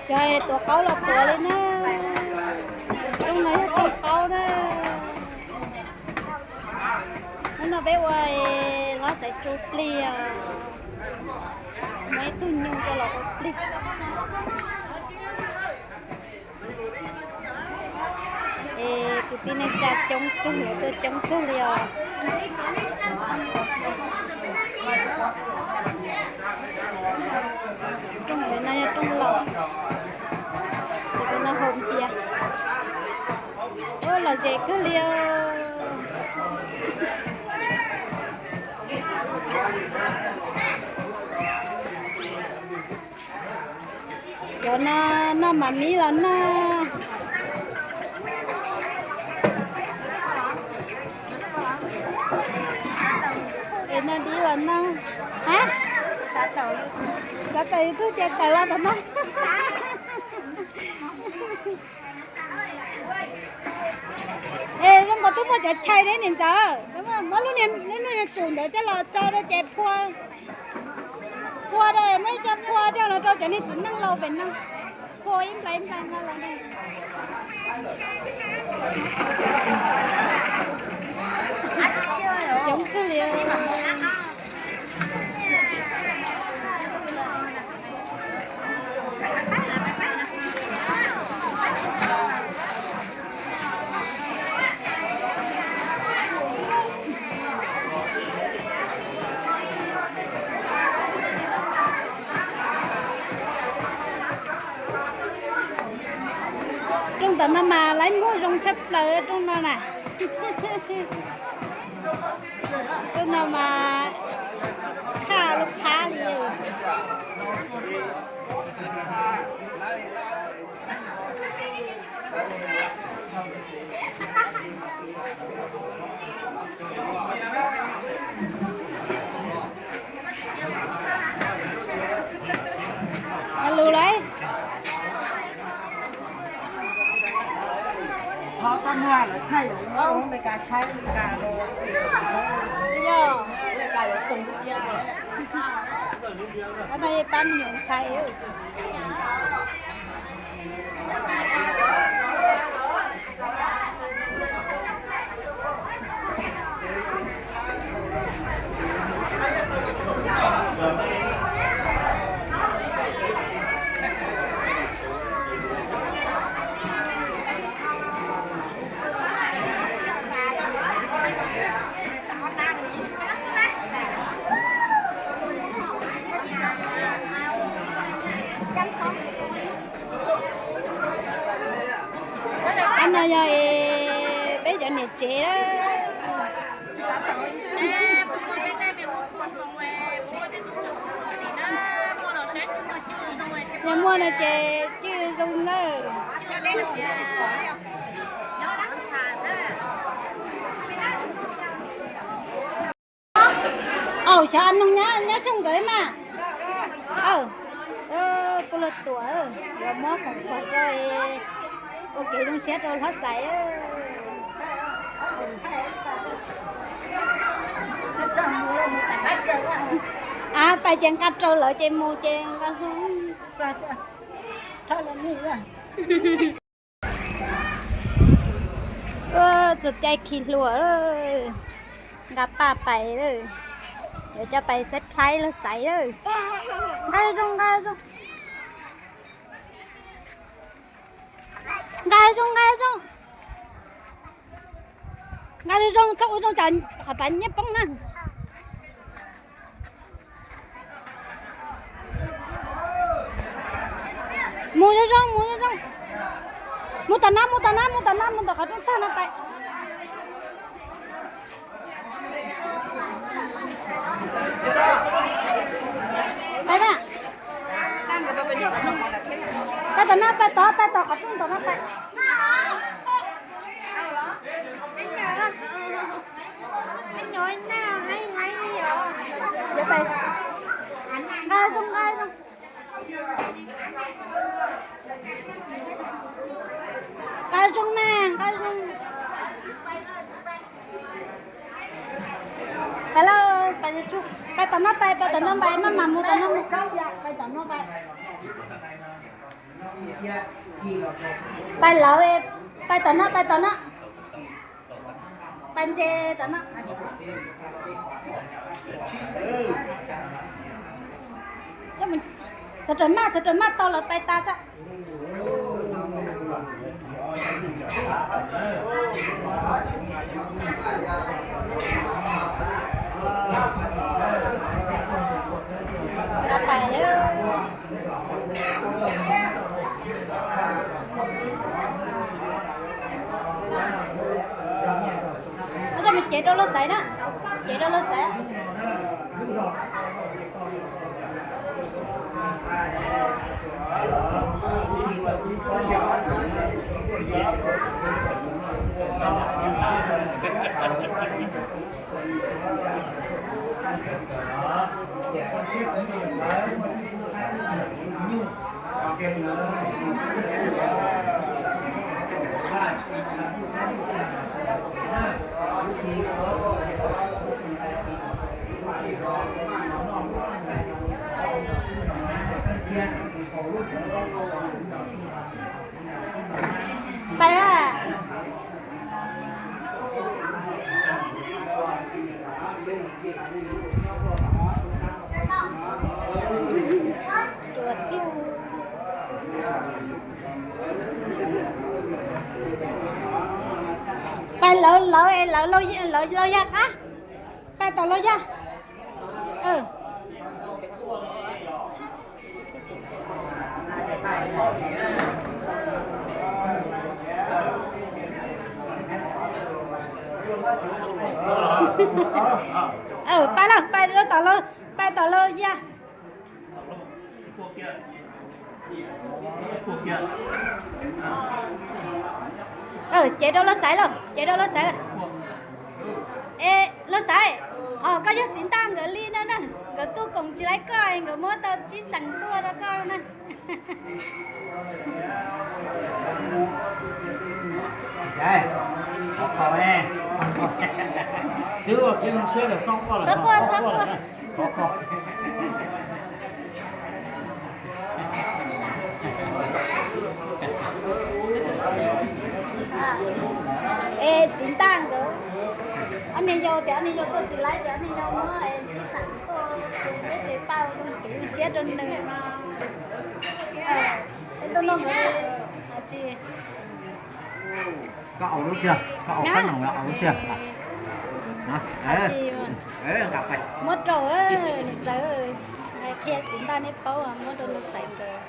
Cov tuav qaub los tuav li na. Rooj no yog rooj qaub na. Hnub no peb ua hlob xaiv tsu plig os. Muaj ib tug nyuj coj los ua plig. Es kwv tij neej tsa coob kawg, lawv tuaj coob kawg li os. Rooj ntawm no yog rooj laus, ces tus no haus npias. Ua lom zem kawg li os. Cov no noj mas mib los noj, es noj dib los noj. Hab, xav tawm YouTube ces tawm los tom no. Es zoo nkaus twb muaj cov chai thiab niam ntxawm, muab lub niag tsum ntawd coj los tso rau ces phua, phua rau, muab coj phua coj los rau cov niag txiv neej laus pem no, phua ib nplais ib nplais no los. Coob kawg li. Rooj tom no mas laib muag zoo tshaj plaws rooj no na. Rooj no mas khaj lub phab li. Lus lauj. Thov koj muag lawv thaij yuav mus Meskas saib Meskas los. Yog Meskas yuav tus cia. Qhov no yog pab me nyuam ntxhais. Qhov no yog peb cov niam tsev. Yog muaj no ces cwj zoo nawb. Aw, xyov a noog nyob xyooj nkawd mas. Aw, kuv luag tuam, yuav muab khoom khuam rau ua kev zoo siab rau hlob xaiv. A, pais ces nqa rau lawv ces mus ces nqa. Txog caij khi hlua, nqa paj pais, yuav coj pais saib plaib lawv xaiv. Nqa zoo, nqa zoo. Nqa zoo, nqa zoo. Nqa zoo zoo, txhob ua zoo tsam qhov pav nyiaj poob na. Mus zoo zoo, mus zoo zoo. Mus tom no, mus tom no, mus tom no, mus tom qhov rooj tag no pais. Pais na. Pais tom no, pais tod, pais tom qhov rooj tom no pais. Nqa zoo, nqa zoo. Nqa zoo na, nqa zoo. Pais lawm, pais tom no pais, pais tom no pais, maj mam mus tom no mus. Pais tom no pais. Pais lawv, pais tom no, pais tom no. Pais nres tom no. Txhob raws maj, txhob raws maj, tau lawv pais tas tso. Cev rau lawv xaiv na, cev rau lawv xaiv. Pais a. Pais lawv, lawv es lawv, lawv lauj yaj qab. Pais tom lauj yaj. Pais lawm, pais tom lauj, pais tom lauj yaj. Cev rau lawv xaiv lauj, cev rau lawv xaiv. Es lawv xaiv, ho koj yog txiv ntaj nkawd li na, nkawd tuaj koom tsis laib koj, nkawd muab tau tsib xeem tuaj rau koj na. Twb ua kev zoo siab lawm, txhob quaj lawm, txhob quaj lawm. Es txiv ntaj nkawd, ob niag yau tias ob niag yau tuaj tsis laib tias ob niag yau muab tsib xeem tuaj, peb tes paj ua kev zoo siab rau nws no. Es tuaj noj nkawd tsis. Koj au lub tiag, koj au kab noom los au lub tiag. Muab rau nws txawv, hais qhia txiv ntaj neb paub, muab rau nws xaiv nkawd.